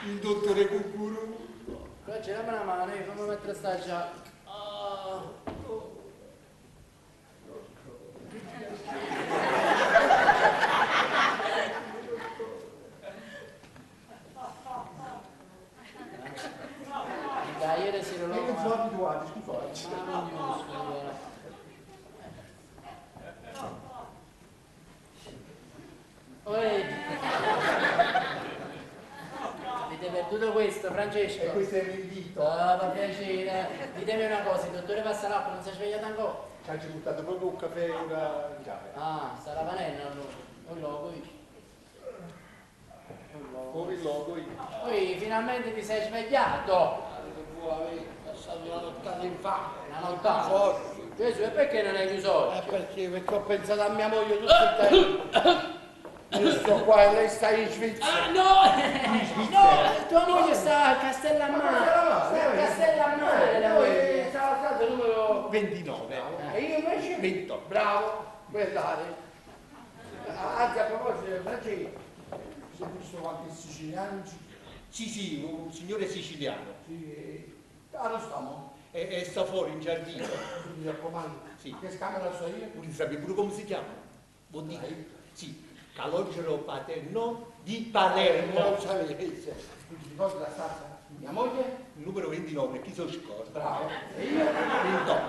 Il dottore Cucurullo. Qua c'è dammi una mano, fammi mettere sta giacca. Ah. Da ieri sera Io l'ho non sono abituato, scusate. Ma minuscolo, allora. Oi. Avete perduto questo, Francesco? E questo è l'invito. Ah, fa piacere. Ditemi una cosa, il dottore Passalacqua non si è svegliato ancora? Ci hanno buttato proprio un caffè ora in camera. Ah, sta venendo allora. Un logo io. Un logo. Come il logo io. Poi finalmente ti sei svegliato. Avete passato una nottata infame. Una nottata. Gesù, e perché non hai chiuso Eh oggi? perché? Perché ho pensato a mia moglie tutto il tempo. Io sto qua e lei sta in Svizzera. Ah, no! No, tua moglie sta a Castellammare. Sta a Castellammare, la moglie. Stava stato il numero 29. E io invece 28. Bravo, guardate. Anzi, a proposito, Francesco, si è visto qualche siciliano? Sì, sì, un signore siciliano. Sì. Ah, non stiamo? E sta fuori in giardino. Mi raccomando. Sì. Che camera so io? Volete sapere pure come si chiama? Vuol dire? Sì, Calogero Paternò di Palermo. Non sapevo. Scusi, ricordi la stanza? Mia moglie? Numero 29, chi se lo scorda? Bravo. E io? 28.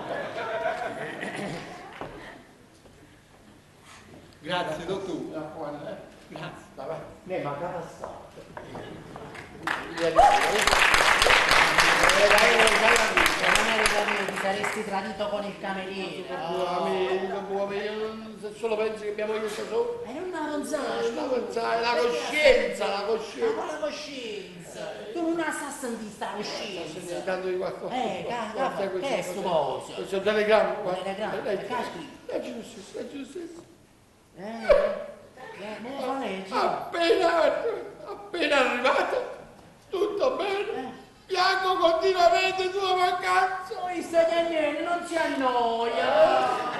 Grazie, dottore. Mi raccomando, eh. Grazie. Vabbè. Ne, ma che passato? Se non eri da me, ti saresti tradito con il cameriere. Se solo pensi che mia moglie sta sopra. E non la pensare, La pensare, la coscienza, la Ma coscienza. quale coscienza? Tu non la stai a sentire sta coscienza. Intanto di qualcosa. Che è sto coso? Questo è un telegramma. Un telegramma, Leggi. che ha scritto? Leggi tu stesso, leggi tu stesso. Me lo fa leggere. Appena arrivato, tutto bene. Piango continuamente sulla mancanza. Poi sta niente, non si annoia.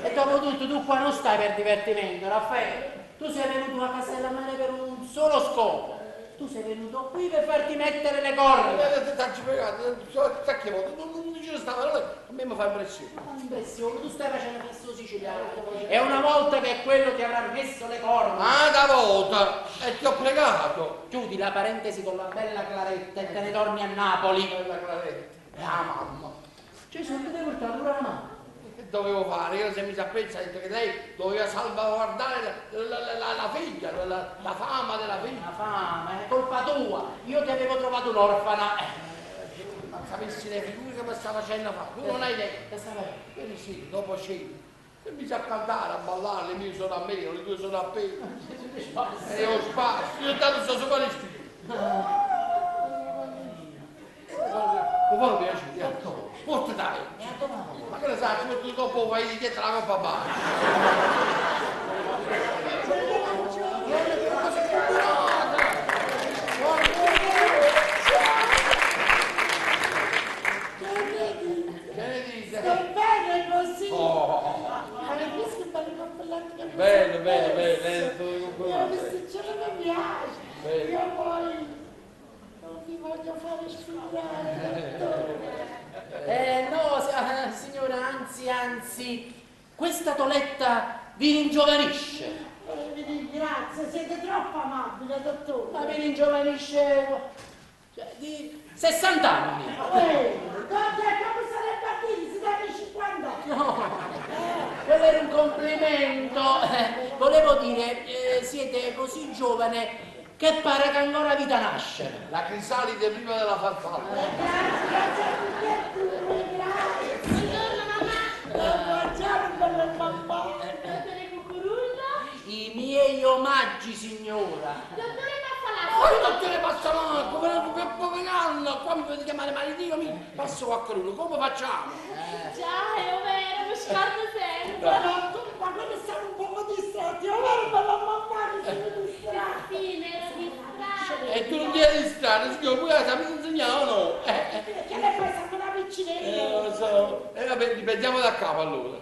E dopo tutto tu qua non stai per divertimento, Raffaele. Tu sei venuto a Castellammare per un solo scopo. Tu sei venuto qui per farti mettere le corna. Non ci stava, a me mi fa impressione. Fa impressione, tu stai facendo questo siciliano. E una volta che quello ti avrà messo le corna, Ah, da volta! E ti ho pregato! chiudi la parentesi con la bella Claretta e te ne torni a Napoli. Bella Claretta, la mamma! Gesù, ti devo portare pure la mano. Che dovevo fare? Io se mi sapessi, ha detto che lei doveva salvaguardare la figlia, la fama della figlia. La fama, è colpa tua. Io ti avevo trovato un'orfana. Ma sapessi le figure che mi sta facendo fare, tu non hai idea. Che sta facendo? Ieri sì, dopo cena, se mi sa cantare, a ballare, le mie sono a me, le tue sono a me. E io spasso, io intanto sto sopra le studio. Mi fa piacere, porta dai. Ma che ne sai, ci metto dopo vai dietro la coppa bassa. Guarda che cosa è combinata! Che ne dite? Sto bene così. Oh. Avete visto che bello cappelletto che mi Bello, sono bello, messo? bello, bello, Io vestito mi piace. Bello. Io poi non vi voglio fare sfidare, dottore. No, signora, anzi, questa toletta vi ringiovanisce. Vi ringrazio, siete troppo amabile, dottore. Ma vi ringiovanisce cioè, di 60 anni. Guarda come sarebbe a dire, si dà 50 anni. No, quello era un complimento. Volevo dire, siete così giovane che pare che ancora vita nascere. La crisalide prima della farfalla. Grazie, grazie a tutti e due, grazie. Buongiorno mamma. Buongiorno, bella mamma. Dottore Cucurullo. I miei omaggi, signora. Dottore Passalacqua. Oh, dottore Passalacqua, che pover'anno, qua mi potete chiamare maritino, mi passo qualcuno, come facciamo? Già, è vero, mi scordo sempre. Ma quando siamo un poco distratti, è vero, bella mamma che siamo distratti. Sì, mi ero distratta. E tu non ti eri distratto, signore, pure la sapete insegnare o no? Che ne fai, siamo una piccinella. Lo so. E vabbè, ripetiamo da capo allora.